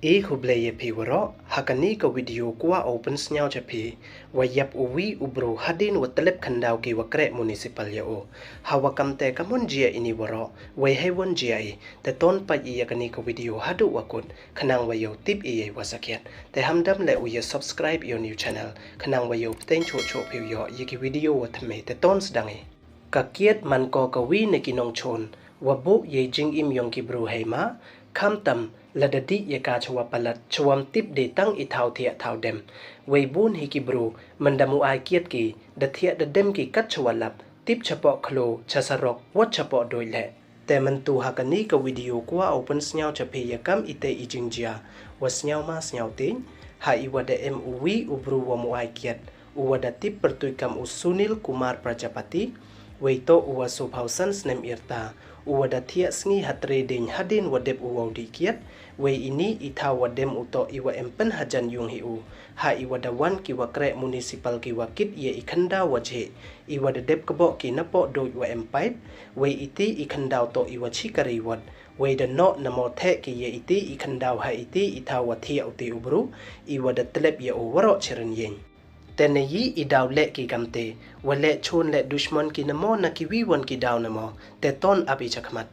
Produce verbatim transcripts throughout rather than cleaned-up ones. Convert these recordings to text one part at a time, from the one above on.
I khublei ya phi waroh, ha kani ka video kwah o pynsngew cha phi, wa yap u wi u bru hadien wa tlep khyndaw ki wa kreh municipal ya o. Ha wa kamte kamon jia ini waroh, wei hei won jia i, te ton pait i ya kani ka video haduh wa kut, khnang wa yow tip i ya i wa sakhiat. Te hamdam leh u ya subscribe ya u new channel, khnang wa yow pteng choh choh phi u yoh ya ki video wa thymme, te ton sdang i. Ka kiad man ko ka wi na ki nongchon, wa buh ya i jingim yong ki bru hei ma, khamtam, lada dih ya ka cha wa palat, cha wam tip de tang i thaw thiah thaw dem. Wei bun hi ki bru, mynda mu ai kiad ki, da thiah da dem ki kat cha wa lap, tip chapoh khlo, cha sarok, wat chapoh doi leh. Te myntu ha kani ka video kwah o pynsngew cha phi ya kam ite i jingjia, wa sngew ma sngew teng, ha i wa da em u wi u bru wa mu ai kiad, u wa da tip pyrtuit kam u Sunil Kumar Prajapati, wei toh u wa soophaw san snem i rta, u wa da thiah sngi ha tre deng hadien wa dep u wow dih kiad, wei ini i thaw wa dem u toh i wa em pynhajan yung hi u, ha i wa da wan ki wa kreh municipal ki wa kit ya i khyndaw wa jhih, i wa da dep kboh ki napoh doi wa em pipe, wei iti i khyndaw toh i wa chi kari wat, wei da noh namo theh ki ya iti i khyndaw ha iti i thaw wa thiah u te u bru, i wa da tlep ya o waroh chiren yeng. Te ne yi i daw leh ki kamte, wa leh chon leh dushmon ki namo na ki wi won ki daw namo, te ton ap i chakhmat.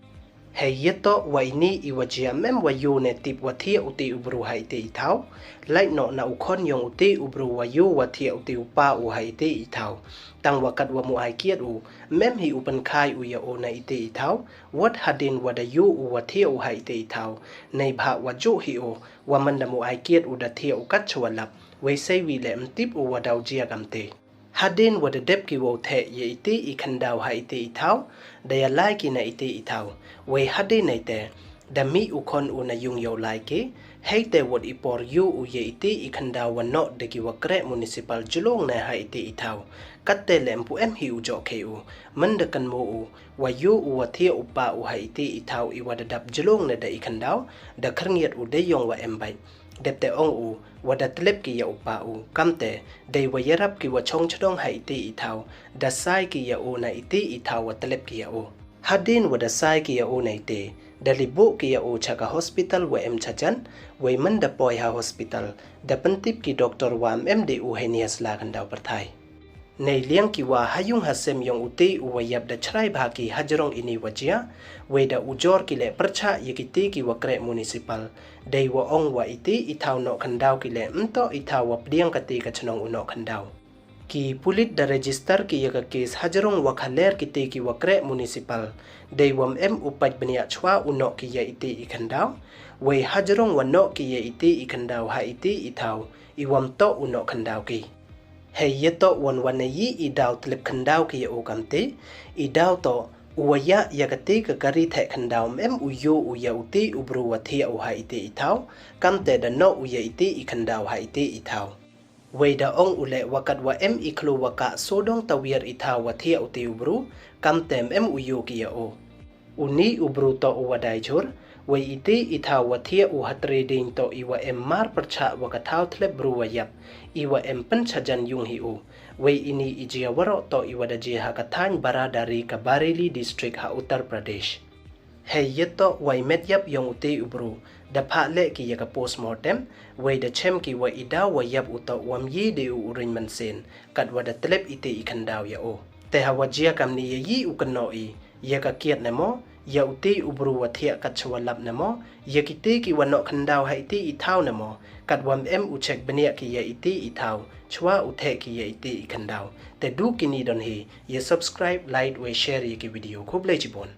Hei yatoh wa ini i wa jia mem wa yoh ne tip wa thiah u te u bru ha ite i thaw, lait noh na u khon yong u te u bru wa yoh wa thiah u te u pa u ha ite i thaw. Tang wa kat wa mu ai kiad u, mem hi u pynkhai u ya o na ite i thaw, wat hadien wa da yoh u wa thiah u ha ite i thaw, nei bha wa juh hi o, wa mynda mu ai kiad u da thiah u kat cha wa lap, wei sei wi leh mtip u wa daw jia kamte. Hadien wa da dep ki wow theh ya iti i khyndaw ha iti i thaw, da ya lai ki na iti i thaw. Wei hadien nei te, da mih u khon u na yung yow lai ki, hei te wat i por yoh u ya iti i khyndaw wa noh da ki wa kreh municipal jlong ne ha iti i thaw. Kat te leh mpu em hi u joh khei u, mynda kan mo u, wa yoh u wa thiah u pa u ha iti i thaw i wa da dap jlong ne da i khyndaw, da khyrngiat u de yong wa em bait. Dep te ong u, wa da tlep ki ya u pa u, kamte, dei wa yarap ki wa chong chdong ha iti i thaw, da sai ki ya o na iti i thaw wa tlep ki ya o. Hadien wa da sai ki ya o na iti, da li buh ki ya o cha ka hospital wa em chajan, wei mynda poi ha hospital, da pyntip ki doktor wa mem de u hei nias la khyndaw pyrthai. Nei liang ki wa ha yung ha sem yong u te u wa yap da chrai bha ki hajrong ini wa jia, wei da ujor ki leh pyrchah ya ki te ki wa kreh municipal, dei wa ong wa iti i thaw noh khyndaw ki leh mtoh i thaw wa pdiang ka te ka chnong u noh khyndaw. Ki pulit da register ki ya ka case hajrong wa khaler ki te ki wa kreh municipal, dei wa mem u pait bniah chwa u noh ki ya iti i khyndaw, wei hajrong wa noh ki ya iti i khyndaw ha iti i thaw, i wa mtoh u noh khyndaw ki. Hei yatoh won wa ne yi i daw tlep khyndaw ki ya o kamte, i daw toh, u wa yah ya ka te ka kari theh khyndaw mem u yoh u ya u te u bru wa thiah u ha iti i thaw, kamte da noh u ya iti i khyndaw ha iti i thaw. Wei da ong u leh wa kat wa em i khlo wa kah sodong tawiar i thaw wa thiah u te u bru, kamte mem u yoh ki ya o. Uni u bru toh u wa dai jhur, wei iti i thaw wa thiah u ha tre deng toh i wa em mar pyrchah wa ka thaw tlep bru wa yap, i wa em pynchajan yung hi u. Wei ini i jia waroh toh i wa da jia ha ka thaiñ Baradari ka Bareilly District ha Uttar Pradesh. Hei yatoh wa i met yap yong u te u bru, da phah leh ki ya ka postmortem, wei da chem ki wa i daw wa yap u toh wa myi de u u ring mynsiem, kat wa da tlep iti i khyndaw ya o. Te ha wa jia kamni ya yi u kynnoh i, ya ka kiad ne mo, ya u te u bru wa thiah kat cha wa lap ne mo, ya ki te ki wa noh khyndaw ha iti i thaw ne mo, kat wa mem u check bniah ki ya iti i thaw, chwa u theh ki ya iti i khyndaw. Te du kini don hi, ya subscribe, like, wei share ya ki video. Khublei chibun.